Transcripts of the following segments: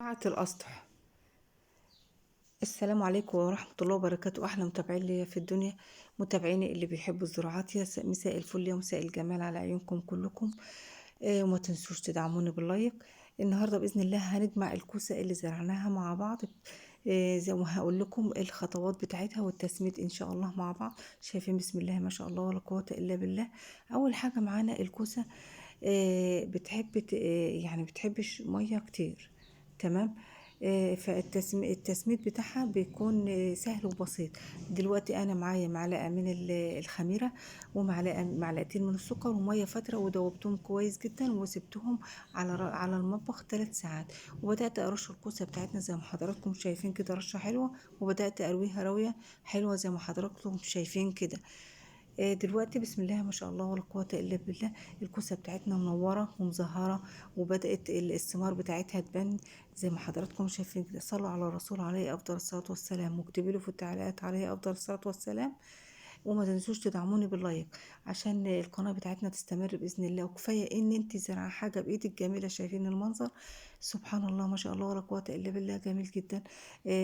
زراعة الأسطح. السلام عليكم ورحمة الله وبركاته. أحلى متابعين ليا في الدنيا، متابعيني اللي بيحبوا الزراعات، يا مساء الفل يا مساء الجمال على عيونكم كلكم. وما تنسوش تدعموني بال like. النهارده بإذن الله هنجمع الكوسة اللي زرعناها مع بعض، زي ما هقول لكم الخطوات بتاعتها والتسميد إن شاء الله مع بعض. شايفين بسم الله ما شاء الله ولا قوة إلا بالله. أول حاجة معانا الكوسة، بتحب يعني بتحبش مية كتير، تمام. فالتسميد بتاعها بيكون سهل وبسيط. دلوقتي انا معايا معلقه من الخميره ومعلقة معلقتين من السكر ومية فترة، ودوبتهم كويس جدا وسبتهم على المطبخ 3 ساعات، وبدات ارش الكوسه بتاعتنا زي ما حضراتكم شايفين كده، رشه حلوة، وبدات ارويها رويه حلوة زي ما حضراتكم شايفين كده. دلوقتي بسم الله ما شاء الله ولا قوة إلا بالله، الكوسة بتاعتنا منورة ومزهرة، وبدأت الثمار بتاعتها تبان زي ما حضراتكم شايفين كده. صلوا على الرسول عليه أفضل الصلاة والسلام، واكتبوا له في التعليقات عليه أفضل الصلاة والسلام، وما تنسوش تدعموني بال like عشان القناة بتاعتنا تستمر بإذن الله. وكفاية إن انت زرعة حاجة بإيدك جميلة، شايفين المنظر سبحان الله ما شاء الله ولا قوة إلا بالله، جميل جدا.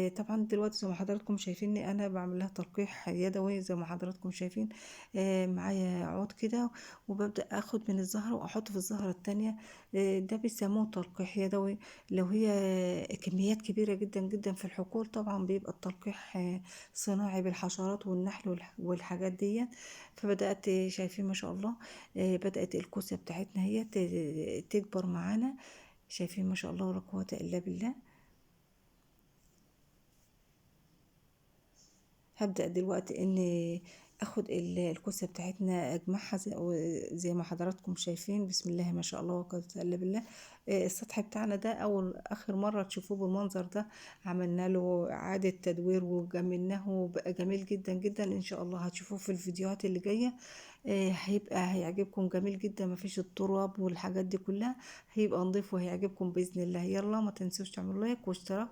طبعا دلوقتي زي ما حضراتكم شايفيني أنا بعمل لها تلقيح يدوي زي ما حضراتكم شايفين. معايا عود كده، وببدأ أخد من الزهرة وأحط في الزهرة التانية. ده بيسموه تلقيح يدوي. لو هي كميات كبيرة جدا جدا في الحقول طبعا بيبقى التلقيح صناعي بالحشرات والنحل والحاجات دي. فبدأت شايفين ما شاء الله، بدأت الكوسة بتاعتنا هي تكبر معانا، شايفين ما شاء الله ولا قوة إلا بالله. هبدأ دلوقتي إن اخد الكوسة بتاعتنا اجمعها زي ما حضراتكم شايفين، بسم الله ما شاء الله ولا قوة إلا بالله. السطح بتاعنا ده اخر مرة تشوفوه بالمنظر ده، عملنا له إعادة تدوير وجملناه وبقى جميل جدا جدا. ان شاء الله هتشوفوه في الفيديوهات اللي جاية، هيعجبكم جميل جدا، ما فيش التراب والحاجات دي كلها، هيبقى نضيف وهيعجبكم بإذن الله. يلا ما تنسوش تعملوا لايك واشتراك.